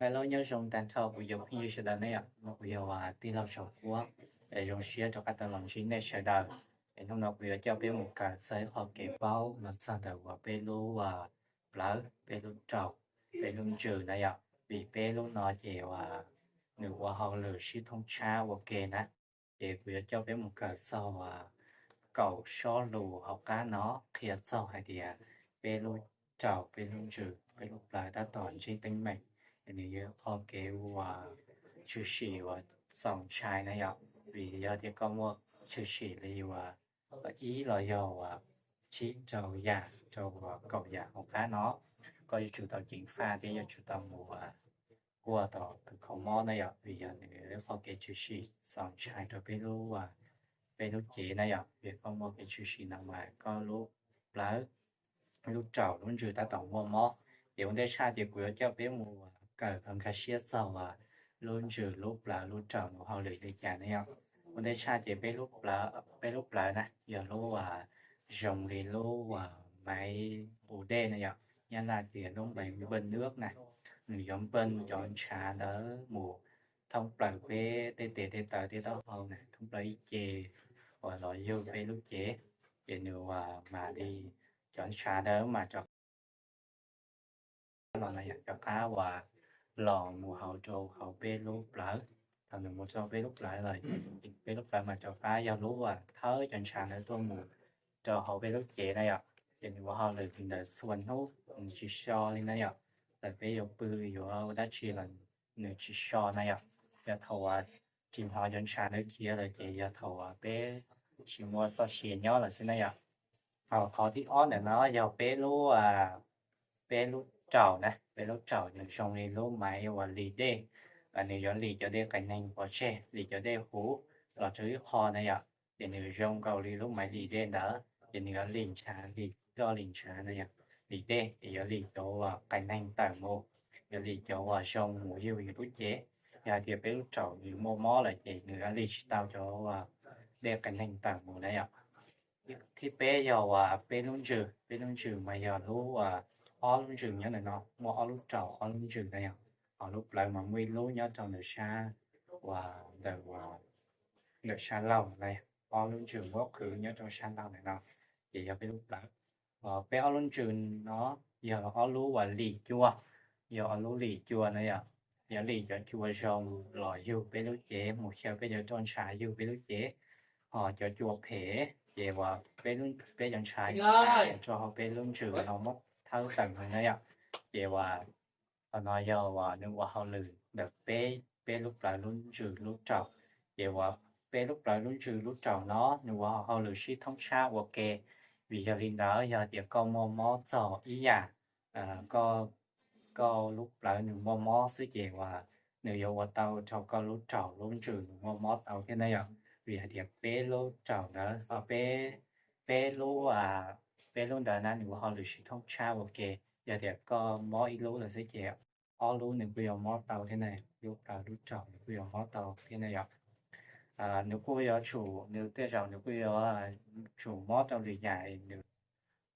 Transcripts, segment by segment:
Hello, nyob zoo tag nrho kuv cov phooj ywg sawv daws na yom. No kuv yog tij laug Saum Huab, es zoo siab rov qab tau los ntsib nej sawv daws. Es hnub no kuv yuav coj peb mus kawm txog ib qho kev paub los txog ntawm uas peb lub plawv, peb lub raum, peb lub ntsws na yom. Vim peb lub no ces uas nws ua hauj lwm sib thoob tshab ua ke na. Ces kuv yuav coj peb mus kawm txog uas kaum sob lus hauv qab no qhia txog hais tias peb lub raum, peb lub ntsws, peb lub plawv tab tom ntsib teeb meem, es nws yog qhov kev uas tshwm sim uas txaus ntshai na yom. Vim yog tias koj muaj tshwm sim li uas ib los yog uas tsib rau yam rau uas kaum yam hauv qab no, koj yuav tsum tau ceev faj thiab yuav tsum tau mus kuaj tom kws kho mob na yom. Vim yog nws qhov kev tshwm sim txaus ntshai rau peb lub, peb lub cev na yom. Vim koj muaj kev tshwm sim no mas koj lub plawv, lub raum, lub ntsws tab tom muaj mob. Ces ua ntej tshaj ces kuv yuav coj peb mus kawm kom nkag siab txog uas lub ntsws, lub plawv, lub raum nws hauj lwm li cas na yom. Ua ntej tshaj ces peb lub plawv na yog lub uas zoo li lub uas maiv nqus dej na yom. Nyab Laj tias lub maiv npaj nwb na. Nws yuav npaj cov ntshav ntawd mus thoob plaws peb tej tes tej taw tej taub hau na, thoob plaws ib ce uas los yug peb lub cev. Ces nws uas mam li, cov ntshav ntawd mam rov qab los na yom, rov qab uas los mus hauv rau hauv peb lub plawv. Thaum nws mus rau peb lub plawv lawm, peb lub plawv mas rov qab yog lub uas thawb cov ntshav ntawd tuaj mus rau hauv peb lub cev na yom. Ces nws ua hauj lwm li ntawd txhua hnub, nws tsis so li na yom. Txawm peb yuav pw yuav ua dab tsi los nws tsis so na yom. Yog thaum uas tsis hnov cov ntshav ntawd khiav lawm ces yog thaum uas peb tsis muaj txoj sia nyob lawm xwb na yom. Ho qhov thib ob ntawm no yog peb lub, peb lub raum na, peb lub raum nws zoo li lub maiv uas lim dej, nws yuav lim cov dej qias neeg pov tseg, lim cov dej huv los rau ib qho na yom. Ces nws zoo nkaus li lub maiv lim dej ntawd, ces nws yuav lim ntshav, lim roj lim ntshav na yom, lim dej, ces yuav lim cov uas qias neeg tawm mus, yuav lim cov uas zoo mus yug yus lub cev. Yog hais tias peb lub raum nws muaj mob lawm ces nws yuav lim tsis tau cov uas dej qias neeg tawm mus na yom. Thib peb yog uas peb lub ntsws, peb lub ntsws mas yog lub, ob lub ntsws nyob ntawm no, muaj ob lub raum ob lub ntsws na yom. Ho lub plawv mas muaj ib lub nyob rau ntawm sab, uas ntawm, ntawm sab laug na, ob lub ntsws muab qhwv nyob rau sab laug ntawm no, ces yog peb lub plawv. Peb ob lub ntsws no yog ob lub uas lim cua, yog ob lub lim cua na yom. Yog lim cov cua zoo los yug peb lub cev mus xyaw peb cov roj ntshav yug peb lub cev. Ho cov cua phem ces uas peb cov ntshav rau hauv peb lub ntsws no muab thawb tawm mus na yom. Ces uas qhov no yog uas nws ua hauj lwm ntawm peb, peb lub plawv lub ntsws lub raum. Ces uas peb lub plawv lub ntsws lub raum no nws ua hauj lwm sib thoob tshab ua ke. Vim yog li ntawd yog tias koj muaj mob txog ib yam, koj lub plawv nws muaj mob xwb ces uas nws yuav ua tau rau koj lub raum lub ntsws nws muaj mob tau thiab na yom. Vim hais tias peb lub raum ntawd, peb, peb lub, peb lub ntawd na nws ua hauj lwm sib thoob tshab ua ke. Yog tias koj mob ib lub lawm xwb ces ob lub nws kuj yuav mob tau thiab na, lub plawv lub raum nws kuj yuav mob tau thiab na yom. Nws kuj yuav tsum, nws tej zaum nws kuj yuav tsum mob rau lwm yam,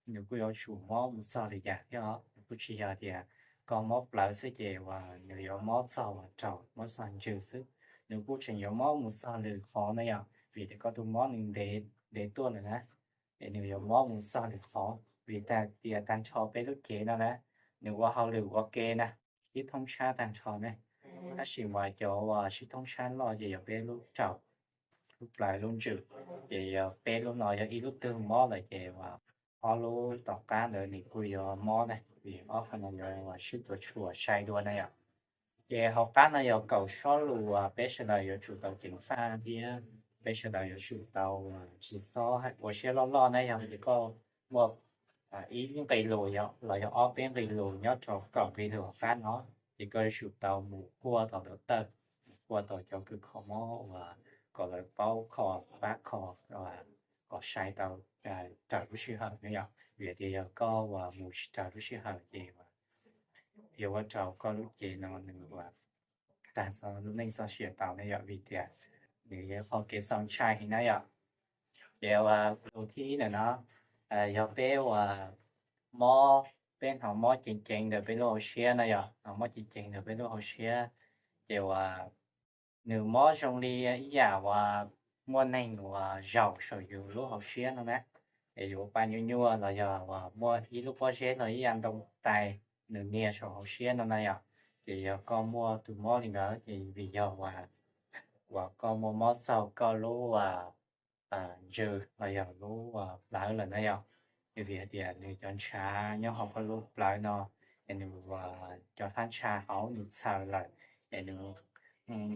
nws kuj yuav tsum mob mus txog lwm yam thiab os. Nws kuj tsis yog tias koj mob plawv xwb ces uas nws yuav mob txog uas raum mob txog ntsws xwb, nws kuj tseem yuav mob mus txog lwm qhov na yom. Vim tias koj tus mob nws ntev, ntev tuaj lawm na, es nws yuav mob mus txog lwm qhov. Vim tias tag nrho peb lub cev no na, nws ua hauj lwm ua ke na, sib thoob tshab tag nrho ne. Tab sis mas cov uas sib thoob tshab loj ces yog peb lub raum, lub plawv, lub ntsws. Ces yog peb lub no yog ib lub twg mob lawm ces uas ob lub tom qab ntawd nws kuj yuav mob na, vim ob qho no yuav sib tuav tshuam sai dua na yom. Ces hauv qab no yog kaum sob lus uas peb sawv daws yuav tsum tau ceev faj thiab peb sawv daws yuav tsum tau tsis txhob ua siab loj loj na. Yog tias koj muaj ib nqe lus los yog ob peb nqe lus nyob rau kaum nqe lus hauv qab no, ces koj yuav tsum tau mus kuaj tom doctor, kuaj tom cov kws kho mob uas kom lawv paub kho, pab kho, kom sai tau raws lub sij hawm na yom. Vim tias yog koj uas mus tsis raws lub sij hawm ces yuav ua rau koj lub cev no nws uas tag lub neej txoj sia tau na yom. Vim tias nws yog qhov kev txaus ntshai heev na yom. Ces uas lus thib ib ntawm no yog peb uas mob, peb hnov mob ceev ceev ntawm peb lub hauv siab no yog, hnov mob ceev ceev ntawm peb lub hauv siab, ces uas nws mob zoo li ib yam uas muaj neeg uas zaum saum yus lub hauv siab no na, es yus ua pa nyuaj nyuaj los yog uas muaj ib lub pob zeb los ib yam ntoo tais nws nias saum hauv siab no na yom. Ces yog koj muaj tus mob li ntawd ces vim yog uas, uas koj muaj mob txog koj lub ntsws los yog lub plawv lawm na yom. Ces vim hais tias nws cov ntshav nyob hauv koj lub plawv no, es nws cov hlab ntsha hauv nws txhaws lawm, es nws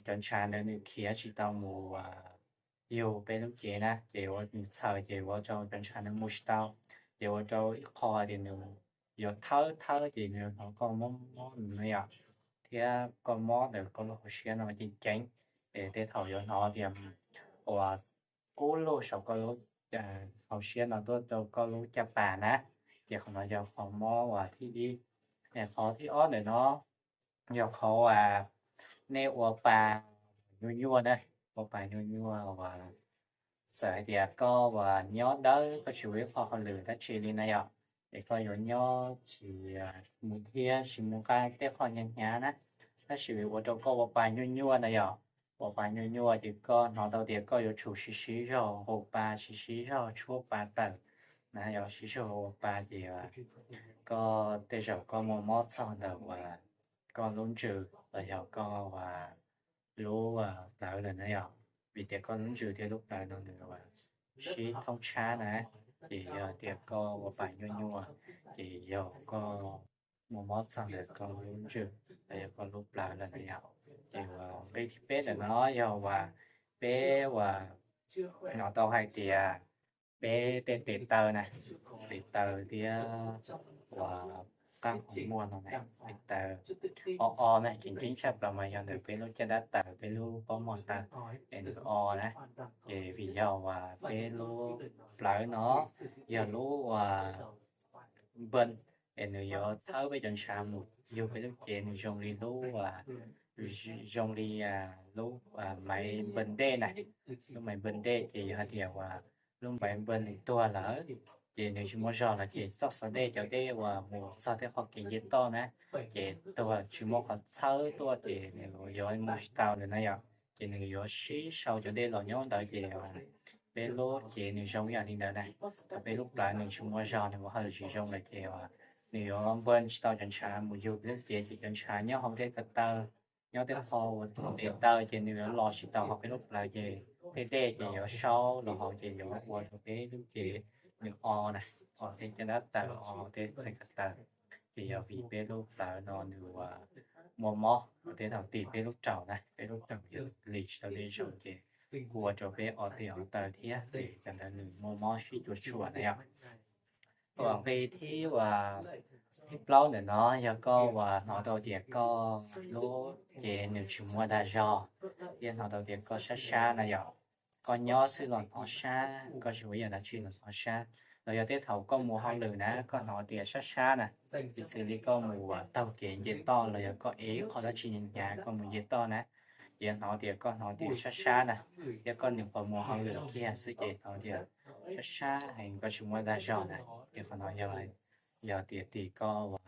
cov ntshav ntawd nws khiav tsis tau mus yug peb lub cev na, ces ua nws txhaws ces ua rau cov ntshav nws mus tsis tau, ces ua rau ib qho tias nws yuav thawb thawb ces nws hnov koj mob mob nws no yom, thiab koj mob ntawm koj lub hauv siab no ceev ceev, es tej thaum yuav hnov tias uas kub lug saum koj lub hauv siab no tuaj rau koj lub caj pas na, ces qhov no yog qhov mob uas thib ib. Es qhov thib ob ntawm no yog qhov uas nej ua pa nyuaj nyuaj na, ua pa nyuaj nyuaj uas txawm hais tias koj uas nyob dawb koj tsis ua ib qho hauj lwm dab tsi li na yom, es koj yuav nyob tsis mus thiab tsis mus nqa tej qho hnyav hnyav na, tab sis vim ua rau koj ua pa nyuaj nyuaj na yom, ua pa nyuaj nyuaj ces koj hnov tau tias koj yuav tsum siv siv zog haus pa, siv siv zog tshuab pa tawm na yom, siv zog ua pa ces koj tej zaum koj muaj mob txog ntawm uas koj lub ntsws los yog koj uas lub plawv lawm na yom, vim tias koj lub ntsws thiab lub plawv no nws sib thoob tshab na, ces yog tias koj ua pa nyuaj nyuaj ces yog koj muaj mob txog ntawm koj lub ntsws los yog koj lub plawv lawm na yom. Ces uas nqe thib peb ntawm no yog uas peb uas hnov tau hais tias peb tej tes taw na, tes taw thiab uas qab qhov muag no na, tes taw o o na, ceev ceeb tshaj plaws mas yog ntawm peb lub caj dab taw, peb lub pob muag taw, es nws o na, ces vim yog uas peb lub plawv no yog lub uas npee, es nws yuav thawb peb cov ntshav mus yug peb lub cev, nws zoo li lub, zoo li lub maiv npee dej na, lub maiv npee dej ces yog hais tias uas lub maiv npee nws tuag lawm, ces nws tsis muaj zog lawm ces txoj xov dej, cov dej uas mus txog tej qhov kev nce toj na, ces tuag tsis muaj qhov txhawb tuaj ces nws yuav mus tsis tau lawm na yom, ces nws yuav sib sau cov dej los nyob ntawd ces peb lub cev nws zoo ib yam li ntawd na. Thaum peb lub plawv nws tsis muaj zog, nws ua hauj lwm tsis zoo lawm ces nws yuav npee tsis tau cov ntshav mus yug peb lub cev, ces cov ntshav nyob hauv tej ko taw, nyob tej qho uas tes taw ces nws yuav los tsis tau hauv peb lub plawv ces tej dej ces yuav sau los hauv ces yuav ua rau peb lub cev nws o na, o tej caj dab taw, o tej ko taw. Ces yog vim peb lub plawv no nws muaj mob, ua tej thaum tim peb lub raum na, peb lub raum yog lis tsis tau dej zoo ces kuj ua rau peb o tej o taw thiab, ces cov ntawd nws muaj mob sib cuam tshuam na yom. Uas nqe thib uas thib plaub ntawm no yog koj uas hnov tau tias koj lub cev nws tsis muaj dag zog, thiab hnov tau tias koj sab sab na yom. Koj nyob xwb los hnov sab, koj tsis ua ib yam dab tsi los hnov sab, los yog tej thaum koj mus hauj lwm na koj hnov tias sab sab na, piv txwv li koj mus uas taug kev nce toj los yog koj ev ib qho dab tsi hnyav hnyav koj mus nce toj na, ces hnov tias koj hnov tias sab sab na, thiab koj nyuam qhuav mus hauj lwm kiag xwb ces hnov tias sab sab heev koj tsis muaj dag zog na, ces qhov no yog, yog tias tim koj uas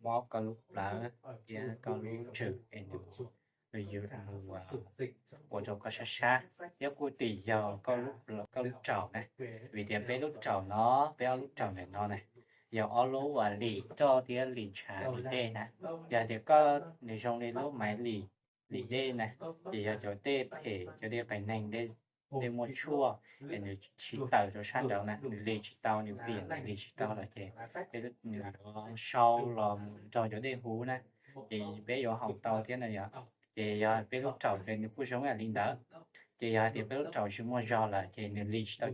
mob koj lub plawv thiab koj lub ntsws es nws, nws ua rau koj sab sab, thiab kuj tim yog koj lub raum na, vim tias peb lub raum no, peb ob lub raum ntawm no na, yog ob lub uas lim roj thiab lim ntshav lim dej na. Yog tias koj nws zoo li lub maiv lim, lim dej na, ces yog cov dej phem, cov dej qias neeg, dej muaj tshuaj, es nws tsis tawm rau sab nraud na, nws lis tsis tau, nws piam nws lis tsis tau lawm ces peb, nws yuav sau los mus nrog cov dej huv na, ces peb yuav haus tau thiab na yom. Ces yog peb lub raum ces nws kuj zoo ib yam li ntawd. Ces yog hais tias peb lub raum tsis muaj zog lawm ces nws lis tsis tau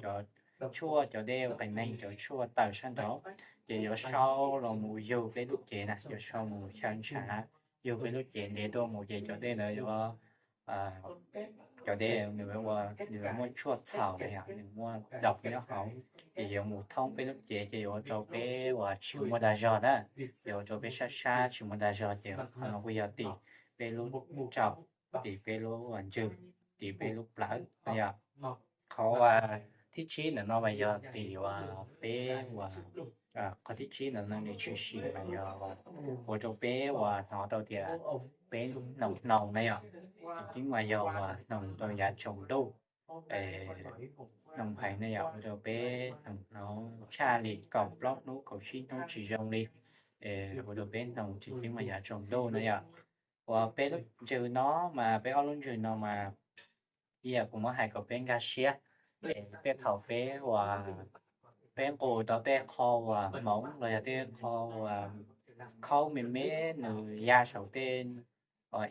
cov tshuaj, cov dej qias neeg, cov tshuaj tawm sab nraud, ces yuav sau los mus yug peb lub cev na, yuav sau mus xyaw ntshav yug peb lub cev ntev tuaj mus ces cov dej ntawd yuav, cov dej nws ua, nws yuav muaj tshuaj txhaum na yom, nws muaj daum nyob hauv, ces yuav mus thoob peb lub cev ces yuav ua rau peb uas tsis muaj dag zog na, yuav ua rau peb sab sab tsis muaj dag zog ces qhov no kuj yog tim peb lub raum, tim peb lub ntsws, tim peb lub plawv na yom. Qhov uas thib tsib ntawm no mas yog tim uas peb uas Qhov thib tsib ntawm no nws tshwm sim mas yog ua rau peb uas hnov tau tias peb hnoos hnoos na yom, tseem ceeb mas yog uas hnoos rau yav tsaus ntuj. Hnoos heev na yom, ua rau peb hnoos hnoos tshaj li kaum plaub hnub kaum tsib hnub tsis zoo li, ua rau peb hnoos tseem ceeb mas yav tsaus ntuj na yom. Uas peb lub ntsws no mas peb ob lub ntsws no mas ib yam kuv muab hais kom peb nkag siab, tej thaum peb uas peb nqus tau tej qho uas hmoov los yog tej qho uas khaub me me nws ya saum tej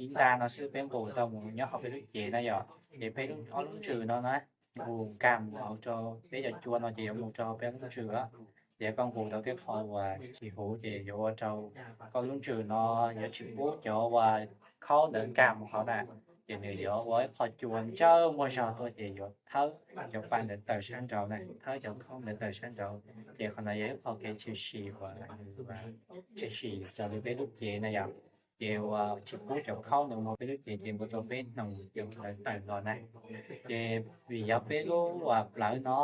ib nta no xwb peb nqus tau mus nyob hauv peb lub cev na yom. Ces peb ob lub ntsws no na nqus nkag mus hauv rau peb cov cua no ces yuav mus rau peb lub ntsws. Ces koj nqus tau tej qho uas tsis huv ces yuav ua rau koj lub ntsws no yuav tsis pub cov uas khaub ntawd nkag mus hauv na. Ces nws yuav ua ib qho cua ntsawj muaj zog tuaj ces yuav thawb cov pa ntawd tawm sab nraud na, thawb cov khaub ntawd tawm sab nraud. Ces qhov no yog ib qho kev tshwm sim uas tshwm sim raws li peb lub cev na yom. Ces uas tsis pub cov khaub ntawd mus peb lub cev ces ua rau peb hnoos cov ntawd tawm los na. Ces vim yog peb lub uas plawv no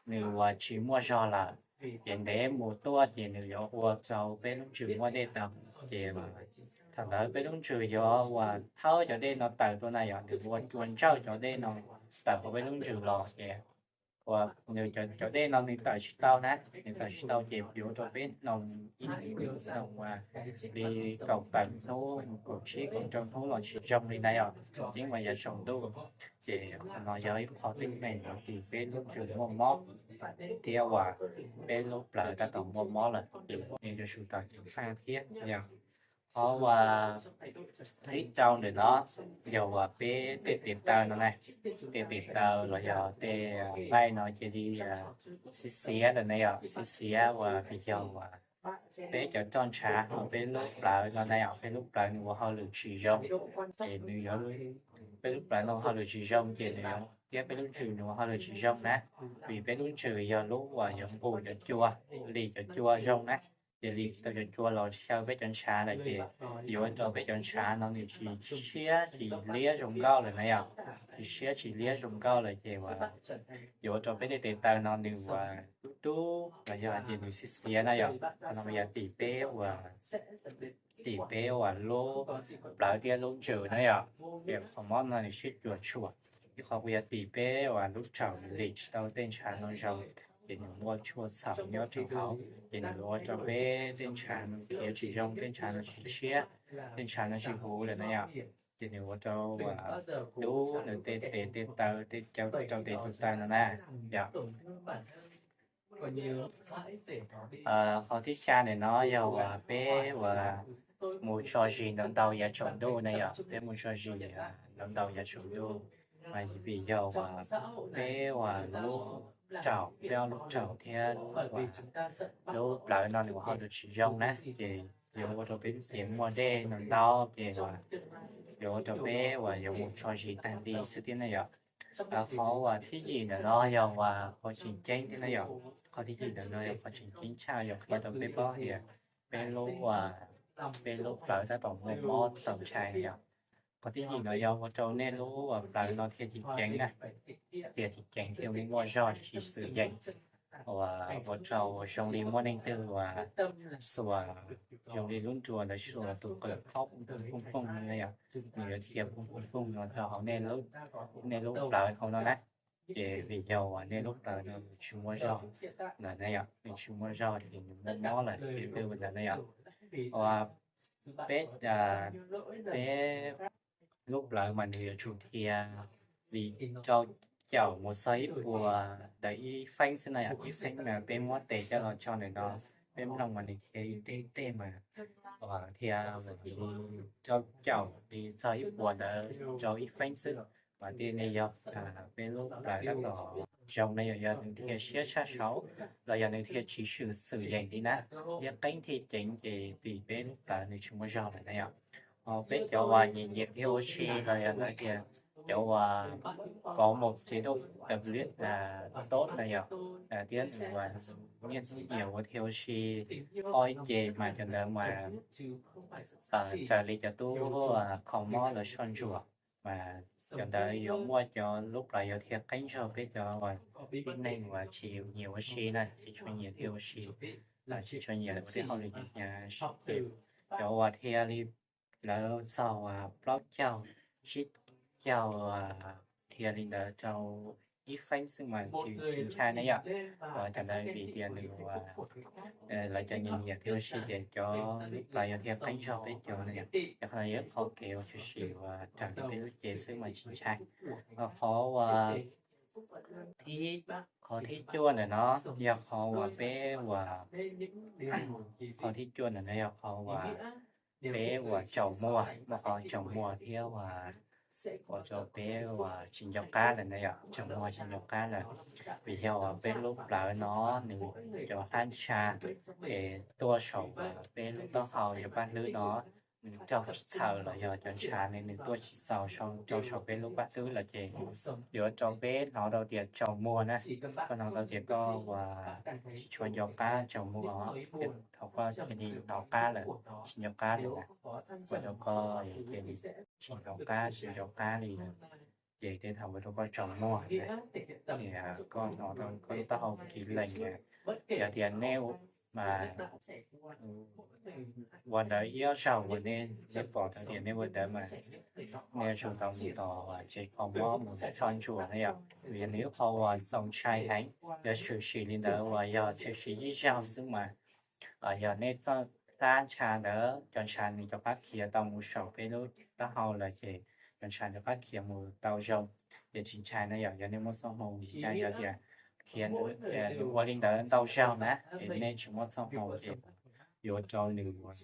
nws uas tsis muaj zog lawm, ces ntev mus tuaj ces nws yuav ua rau peb lub ntsws muaj dej tau. Ces thaum ntawd peb lub ntsws yuav uas thawb cov dej no tawm tuaj na yom, nws ua cua ntsawj cov dej no tawm hauv peb lub ntsws los ces uas nws cov dej no nws tawm tsis tau na, nws tawm tsis tau ces yuav ua rau peb hnoos ib hnoos uas li kaum tawm hnub kaum tsib kaum rau hnub los tsis zoo li na yom, tseem ceeb mas yav tsaus ntuj. Ces qhov no yog ib qho teeb meem uas tim peb lub ntsws muaj mob thiab uas peb lub plawv tab tom muaj mob lawm ces nej yuav tsum tau ceev faj thiab yom. Qhov uas thib rau ntawm no yog uas peb tej tes taw no na, tej tes taw los yog tej nqaij no cia li xiav xiav lawm na yom, xiav xiav uas vim yog uas peb cov roj ntshav hauv peb lub plawv no na yom, peb lub plawv nws ua hauj lwm tsis zoo, ces nws yuav, peb lub plawv no hauj lwm tsis zoo ces nws yuav, thiab peb lub ntsws nws ua hauj lwm tsis zoo na, vim peb lub ntsws yog lub uas yuav nqus cov cua, lim cov cua zoo na. Ces lim tau cov cua los xyaw peb cov ntshav lawm ces yuav ua rau peb cov ntshav no nws tsis siab tsis liab zoo nkauj lawm na yom, tsis siab tsis liab zoo nkauj lawm ces uas yuav ua rau peb tej tes taw no nws uas dub dub los yog hais tias nws xiav xiav na yom. Qhov no yog tim peb uas, tim peb uas lub plawv thiab lub ntsws na yom. Ces qhov mob no nws siab cuam tshuam, ces qhov kuj yog tim peb uas lub raum lim tsis tau tej ntshav no zoo, ces nws muaj tshuaj txhaum nyob rau hauv ces nws ua rau peb tej ntshav no khiav tsis zoo, tej ntshav no tsis siab, tej ntshav no tsis huv lawm na yom. Ces nws ua rau uas dub nws tej tes tej taw, tej cau rau tes rau taw no na yom. Qhov thib xya ntawm no yog uas peb uas mus tso zis ntau ntau yav tsaus ntuj na yom, peb mus tso zis ntau ntau yav tsaus ntuj mas vim yog uas peb uas lub raum, peb ob lub raum thiab lub plawv no nws ua hauj lwm tsis zoo na, ces yuav ua rau peb cev muaj dej no ntau ces uas yuav ua rau peb uas yuav mus tso zis tag nti xwb thiab na yom. Qhov uas thib yim ntawm no yog uas qhov tseem ceeb thiab na yom. Qhov thib yim ntawm no yog qhov tseem ceeb tshaj, yog qhia rau peb paub tias peb lub, peb lub plawv tab tom muaj mob txaus ntshai yom. Qhov thib yim no yog ua rau nej lub plawv no thiaj tsis ceev na, thiaj tsis ceev thiaj muaj zog tsis xwm yeem, uas ua rau zoo li muaj neeg twg uas xuas, zoo li lub nruas ntawd xuas tus qws khob pooj pooj pooj na yom, nws yuav dhia pooj pooj pooj no rau hauv nej lub plawv hauv no na. Ces vim yog uas nej lub plawv no nws tsis muaj zog na yom, nws tsis muaj zog ces nws muaj mob lawm ces twb ua ntawd na yom. Uas peb, peb lub plawv mas nws yuav tsum dhia li rau caum mus txog ib puas ntawm ib feeb xwb na yom. Ib feeb mas peb muab tes coj los tso ntawm no, peb mloog mas nws dhia ib teg teg mas dhia li rau caum li txog ib puas ntawd rau ib feeb xwb. Mas thiaj li yog peb lub plawv tab tom zoo na yom, yog nws dhia siab tshaj saud los yog nws dhia tsis xwm xwm yeem li na, thiab qeeb thiaj ceev ces vim peb lub plawv nws tsis muaj zog lawm na yom. Ho peb cov uas nyiam nyiam dhia ua si los yog hais tias cov uas có một chế độ tập luyện tốt na yom, thiab nws uas nyiam nyiam ua dhia ua si, ua ib ce mas cov ntawd mas raws li cov tub kho mob lawv soj ntsuam mas cov ntawd yuav muaj cov lub plawv yuav dhia qeeb zog peb cov uas tib neeg uas tsis nyiam ua si na, tsis tshua nyiam dhia ua si. tsis tshua nyiam lawv ua tej hauj lwm hnyav hnyav, cov uas dhia li lawv txog uas plaub caug, tsib caug, dhia li ntawd rau ib feeb xwb mas tsis ntshai na yom. Cov ntawd vim tias nws ua, lawv cov nyiam nyiam thiab ua si ces cov lub plawv yog dhia qeeb zog peb cov na yom. Yog qhov no yog ib qho kev uas tshwm sim uas raws li peb lub cev xwb mas tsis ntshai. Qhov uas thib, qhov thib cuaj ntawm no yog qhov uas peb uas, qhov thib cuaj ntawm no yog qhov uas peb uas tsaus muag, muaj qhov tsaus muag thiab uas ua rau peb uas tsis nco qab lawm na yom, tsaus muag tsis nco qab lawm. Vim yog uas peb lub plawv no nws cov hlab ntsha es tuaj saum peb lub taub hau yog paj hlwb no, nws raug txhaws los yog cov ntsha ne nws tuaj tsis txaus rau saum peb lub paj hlwb lawm ces yuav rau peb hnov tau tias tsaus muag na. Koj hnov tau tias koj uas tsis tshua nco qab tsaus muag, thaum koj cia li hnov qab lawm, tsis nco qab lawm na, ua rau koj cia li tsis nco qab tsis nco qab li, ces tej thaum ua rau koj tsaus muag, ces koj hnov tau koj lub taub hau kiv lees. Yog tias nej mas ua ntawd ib ob zaug uas nej, nej pom tau tias nej ua ntawd mas nej yuav tsum tau mus tom tsev kho mob mus soj ntsuam na yom. Vim yog nws ib qho uas txaus ntshai heev, yog tshwm sim li ntawd uas yog tshwm sim ib zaug xwb mas yog nej txoj hlab ntsha ntawd cov ntsha nws rov qab khiav tau mus saum peb lub taub hau lawm ces cov ntsha rov qab khiav mus tau zoo, ces tsis ntshai na yom. Yog nej muaj txoj hmoo li cas yog tias khiav ua li ntawd ntau zaug na es nej tsis muaj txoj hmoo ces yuav rau nws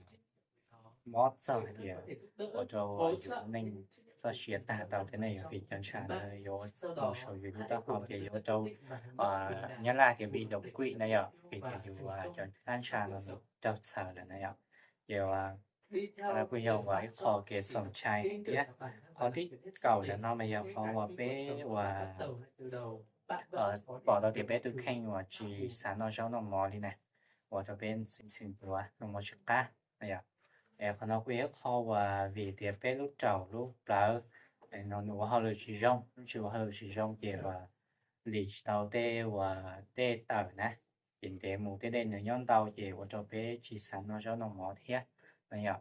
mob txog hais tias ua rau yus neej txoj sia tag tau thiab ne yom. Vim cov ntsha ntawd yuav mus saum yus lub taub hau ces yuav ua rau Nyab Laj tias bị đột quỵ na yom, vim tias yus cov hlab ntsha no raug txhaws lawm na yom. Ces qhov no kuj yog uas ib qho kev txaus ntshai thiab. Qhov thib kaum ntawm no mas yog qhov uas peb uas pom tau tias peb tus kheej uas tsis xav noj zaub noj mov li na, ua rau peb ntxhw ntxhw ntuav noj mov tsis qab na yom. Es qhov no kuj yog ib qho uas vim tias peb lub raum lub plawv no nws ua hauj lwm tsis zoo, lub tsis ua hauj lwm tsis zoo ces uas lim tsis tau tej uas dej tawm na, ces ntev mus tej dej nws nyob ntau ces ua rau peb tsis xav noj zaub noj mov thiab na yom.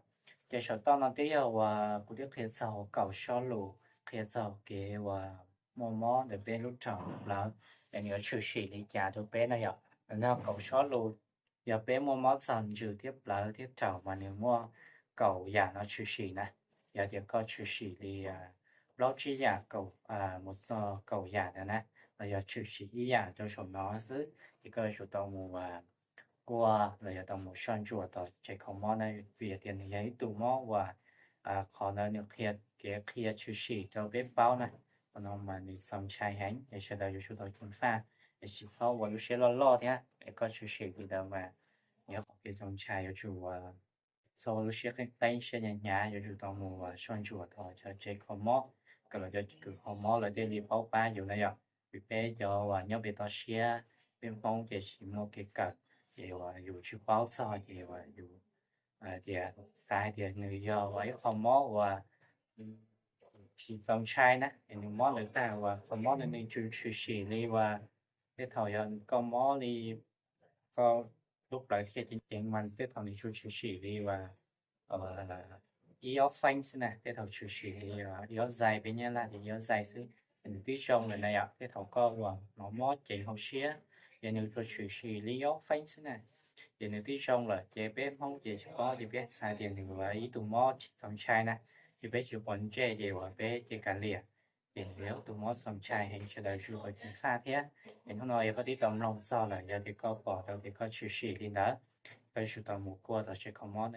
Ces saum toj no twb yog uas kuv twb qhia txog kaum sob lus qhia txog kev uas muaj mob ntawm peb lub raum lub plawv es nws yuav tshwm sim li cas rau peb na yom. Nws yog kaum sob lus, yog peb muaj mob txog ntsws thiab plawv thiab raum mas nws muaj kaum yam no tshwm sim na. Yog tias koj tshwm sim li plaub tsib yam kaum mus txog kaum yam ntawd na, los yog tshwm sim ib yam rau saum no xwb ces koj yuav tsum tau mus kuaj los yog tau mus soj ntsuam tom tsev kho mob na, vim tias nws yog ib tug mob uas qhov ntawd nws qhia kev qhia tshwm sim rau peb paub na. Qhov no mas nws txaus ntshai heev es sawv daws yuav tsum tau ceev faj es tsis txhob ua lub siab loj loj thiab es koj tshwm sim li ntawd mas nws yog qhov kev txaus ntshai, yuav tsum txhob ua lub siab qeeb qeeb siab hnyav hnyav, yuav tsum tau mus soj ntsuam tom cov tsev kho mob kom lawv cov kws kho mob lawv thiaj li paub pab yus na yom. Vim peb cov uas nyob pem toj siab, peb Hmoob ces tsis muaj kev kawm, ces uas yus tsis paub txog ces uas yus tias xav hais tias nws yog uas ib qho mob uas tsis txaus ntshai na, es nws mob ntawd tag uas qhov mob ntawd nws tshwm tshwm sim li uas tej thaum yog koj mob li koj lub plawv thiaj ceev ceev mas tej thaum nws tshwm tshwm sim li uas ib ob feeb xwb na, tej thaum tshwm sim li ib ob zais, peb Nyab Laj tias ib ob zais xwb, nws twb zoo lawm na yom. Tej thaum koj uas mob mob ceev hauv siab, ces nws tsuas tshwm sim li ib ob feeb xwb na, ces nws twb zoo lawm. Ces peb Hmoob ces tsis paub ces peb xav tias nws ua ib tug mob tsis txaus ntshai na, ces peb tsis quav ntsej ces uas peb cia kav liam. Ces nws yog tus mob txaus ntshai heev, sawv daws tsum tau ceev faj thiab. Es hnub no yog koj twb tau mloog txog lawm, yog tias koj pom tau tias koj tshwm sim li ntawd, koj yuav tsum tau mus kuaj tom tsev kho mob.